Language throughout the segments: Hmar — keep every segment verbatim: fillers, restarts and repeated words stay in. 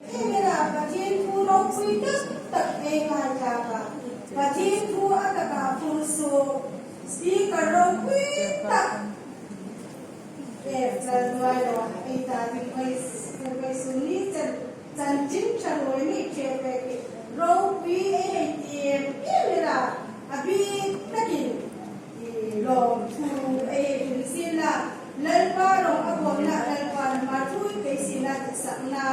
Ei mira Pathien thu ropui tak tak ei ngaithlak a. Pathien thu a taka phur suok, speaker ropui tak. E, Lalnuoi lo, ei ta ding koi, koi suni chan, chanchin charuoi ni che pe ki. Ropui ei hei ti em, ei mira, a bik takin. Lawmthu ei hei hril sien la, Lalpa rawng a bawlna, Lalpa hmar ṭhuoi pei sien la, tihsakna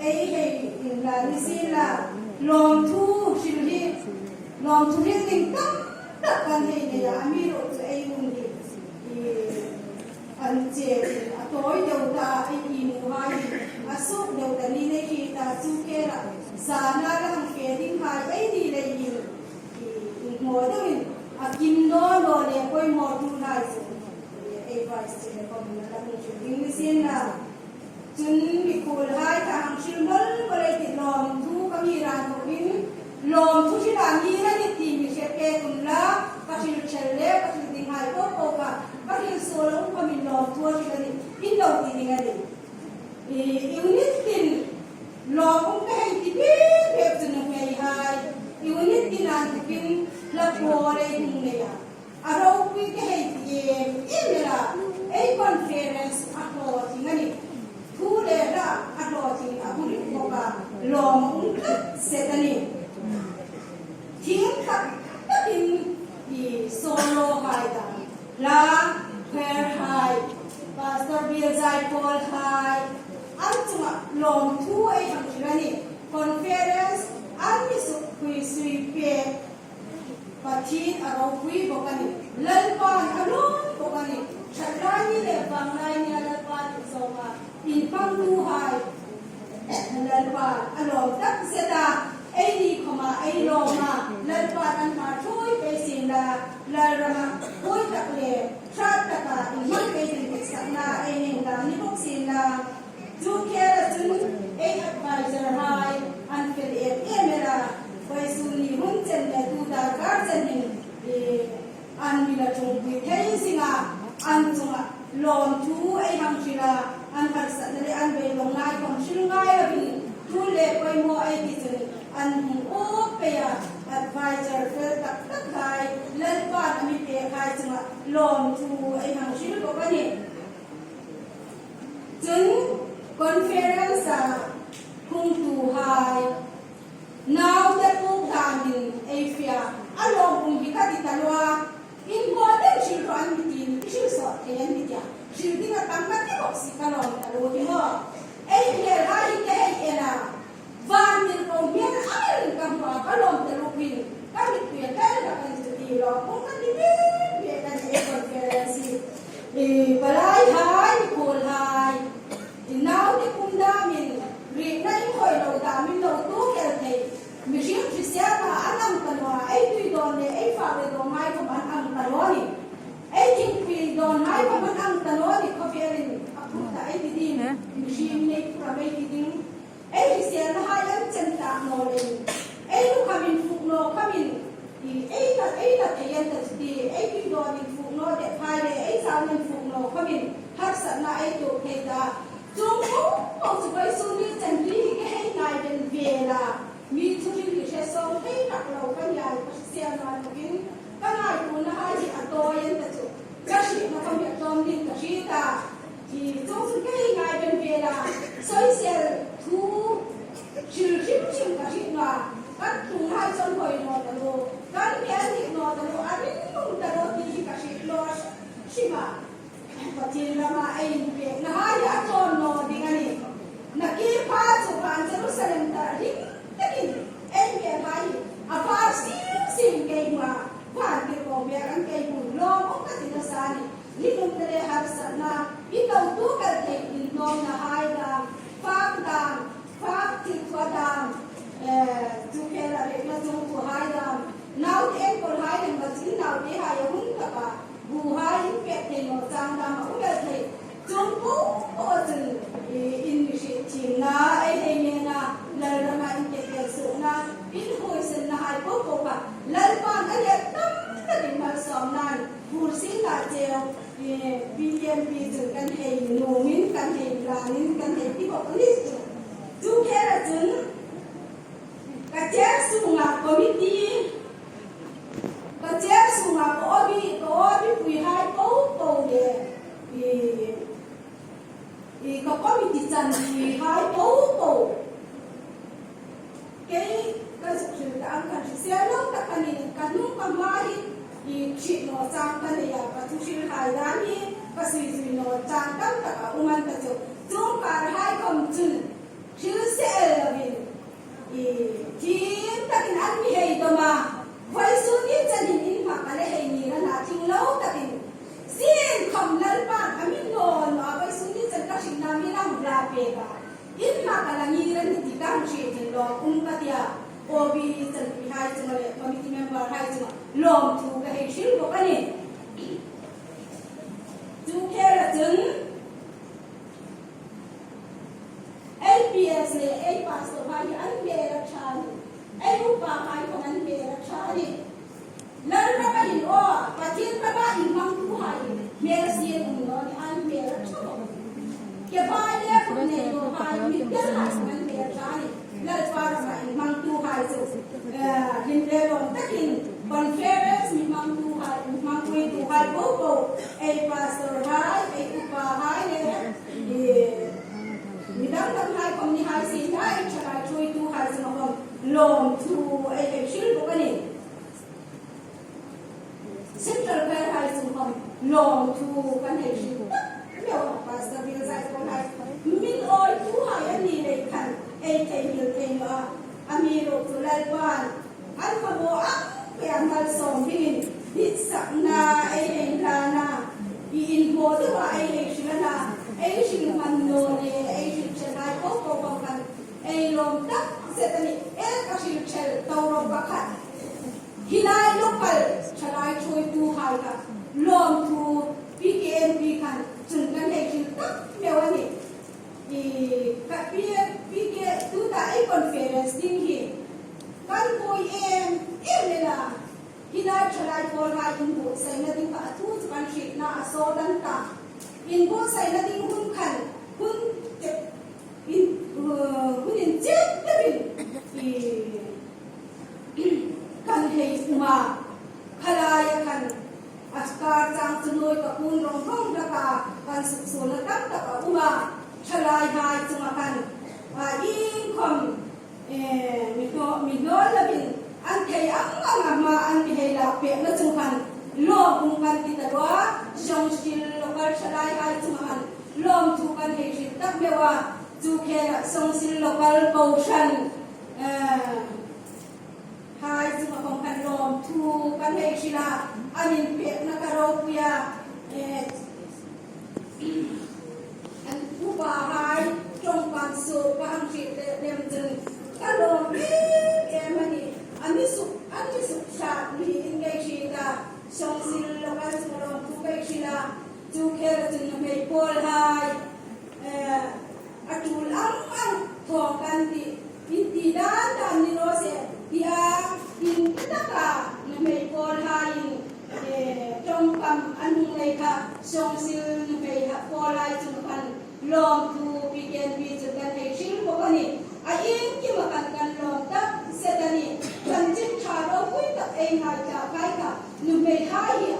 ei hei inla ni sien la, lawmthu hril hi, lawmthu hril ding tam tak kan hei nei a, amiruokchu ei hun hi, i, an che a tawi deu ta, ei inuhai a suk deu ta ni nei khi ta chu ke la, zana la hang fe dinghai ei ni leiin, i, inhmaw deuin a kim naw naw le pawimawtuhai chu ei Vice Chair khawmin a la hung hril ding ni sien la. Chun mikhuolhai kha hang hril mawl mawl ei ti, lawmthu ka mi ran tawkin lawmthu hril a mi la ni ti mi hre pek unla, ka hril ṭhel le ka hril dinghai po po kha ka hril suol a um khawmin lawmthu a hril a nih in lo ti ding a nih. I, unit tin lawm um ka hei ti bik bik chu nuhmeihai. Unit tin an tikin hla pawl ei hung nei a. A ropui ka hei ti em em la. Ei conference a hlaw ding a nih. Thu le hla a hlaw ding a burim bawk a. Lawm a um tlat zet a nih. Thing tak takin i solo hai ta. Hla, choir hai, Pastor Bial Zai Pawl hai, an chunga lawmthu ei hang hril a nih. Conference an mi suk khui sui pek. Pathien a ropui bawk a nih. Lalpan a lawm bawk a nih. Ṭhat lai ni le vang lai ni a Lalpan i zawng a. Inpangtuhai, Lalpan a lawm tak zet a, eini khawma ei lawm a, Lalpan an hmar ṭhuoi pei sien la, Lalrama ṭhuoi tak le ṭha taka inhmang pei ding tihsakna ei nei dam ni bawk sien la. Chu khela chun ei advisor hai an fel em em el a, vawisun ni hun chen le tu darkar chen hin, eh, an mi la ṭhungpui thei zing a, an chunga lawmthu ei hang hril a, an harsatna le an beidawng lai khawm hril ngai lovin, thu le pawimaw ei ti chun an hung up pei a, advisor fel tak tak hai, Lalpan a mi pek hai chunga lawmthu ei hang hril bawk a nih. Chun conference-a hungtuhai, naute puk damin ei fe a, a lawm um hi ka ti ta lo a, inhmaw deu hril rawh an mi ti, i hril sawt thei an mi tia, hril ding a tam ka ti bawk si ka lawm ta lo hi maw. Ei hmel hai hi ka hei en a, Vantirko hmel angin ka hmu a, ka lawm ta lo hin, ka mitpui a tel ka kan chu ti lo, kong ka ti bik bik a ni ei conference hi. I palai hai, i khuol hai, i naute pum damin, riekna inhawi lo damin lo tu kel thei. Mihring hrisel a an ang ta naw a, ei tui dawn le ei fak le dawn hai khawm an ang ta naw ni. Ei thingpui dawn hai khawm an ang ta naw ni, khawvelin a phur ta ei ti ding. Mihring nei phur a mei ti ding. Ei hriselna hai an chen tak naw leiin, ei nu khamin fuk naw khamin, i, ei ta, ei ta thei an ta chu ti, ei tui dawnin fuk naw det hai le, ei zaunin fuk naw khamin, harsatna ei tuok thei ta. Chuong po po chu vawisun ni chen hi ka hei ngai ven vel a, mi thu hril hi hre sawng thei tak lo ka ni a, ka hriselna tukin, ka ngaituona hai hi a tawi an ta chu. Ka hrietna khawm hi a tlawm ding ka hriet a. Hi chu ka hei ngai ven vel a. Soisel thu hril hrim hrim ka hriet naw a. Kan tlung hai chu an hawi naw ta lo. Kan hmel dik naw ta lo. A rinum ta lo ti hi ka hriet naw hrim a. Pathien rama ei inpekna hai a tlawm naw ding a nih. Nakie pha chu van Jerusalem ta hrim takin ei hmel hai hi a var sim sim kei hma, vantirko hmel an kei hmun lawm ang ka ti nasa a nih. Rinumna le harsatna, i lo tu kal thei inlawmna hai dam, fak dam, Committee, ka chair sunga ka OB, ka OB puihai po po le, i, i ka committee chanpuihai po po. Kei ka zuk hril ta ang khan hrisel lo tak a nih, ka hnung ka hma hi, i, hriet naw chang ka nei a, ka thu hrilhai dan hi, ka sui zui naw chang tam tak a um an ta chu. Chuong karhai khom chun, hrilse el lovin, i, thiem takin an mi hei dawm a, vawisun ni chenin in hma ka la hei ni rana tling lo takin, sien khom Lalpan a mi nawn naw a, vawisun ni chen ka hringna mi lang la pek a, in hma ka la ni ran ni ti ka hang hriet in lawm um ka ti a, OB chanpuihai chunga le committee memberhai chunga lawmthu ka hei hril bawk a nih. Chu khela chun, ei PS le ei pastorhai hi an hmel a ṭha a nih. Ei upahai khom an hmel a ṭha a nih. Lal rama hin aw, Pathien rama inhmangtuhai hmel sien um naw ni, an hmel a ṭha bawk. Ke vai le khut nei nawhai, mi telhai khom an hmel a ṭha a nih. Lalpa rama inhmangtuhai chu, eh, hlim le lawm takin conference mi hmangtuhai, mi hmangpuituhai po po, ei pastorhai, ei upahai le, eh, mi dang danghai khom ni hai sien, ei ṭhalai ṭhuoituhai chunga khom lawmthu ei hei hril bawk a nih. Central Choirhai chunga khom lawmthu kan hei hril tak meu a, Pastor Bill Zaipuolhai, min awituhai an ni lei khan ei theinghil thei naw a, amiruokchu Lalpan an hma bo ang pei a, malsawm dingin ditsakna ei hei hlan a, i inhmaw deua ei hei hril a na, ei hrilhman naw le ei hrilhai po po khom khan ei lawm tak zet a nih. Ei ka hrilhai to ro pakhat, hi lai local ṭhalai ṭhuoituhai kha lawmthu PKNP khan chun kan hei hril tak meu a nih. I, ka P, PK tuta ei conference ding hi kan buoi em em el a. Hi lai ṭhalai pawlhai inbuotsaina ding kha a thu chu kan hrietna a sawt an ta. Inbuotsaina ding hun khan hun te in, uh, hun inchik deuin, i, kan hei um a, kha laia khan a kar chang chu nuoi ka kun rawng rawng hlak a, kan suksuolna tam tak a um a, ṭhalaihai chunga khan, a, iengkhom, eh, mi hnaw, mi hnawl lovin an thei ang ang a hma an mi hei lak pekna chu khan lawm um kan ti ta naw a, Songsil local ṭhalaihai chunga khan lawmthu kan hei hril tak meu a, chu khela Songsil local kohran, eh, hai chunga khom khan lawmthu kan hei hril a, an inpekna ka ropui a, eh, an upahai ṭawngkam suok ka hang hriet lem chun ka lawm em em a nih. A mi suk, a mi suk sak mi in ka hriet a, Songsil local chunga lawmthu ka hei hril a, chu khela chun nuhmei pawlhai, eh, a tul ang ang thawk kan tih, in ti dan dan ni raw se, tia, in taka nuhmei pawlhaiin, eh, ṭawngkam an hung nei kha, Songsil nuhmei pawlhai chunga khan lawmthu PKNP chu kan hei hril bawk a nih. A iengkima khan kan lawm tak zet a nih. Chanchin ṭha ropui tak ei ngaithlak hai kha nuhmeihai hi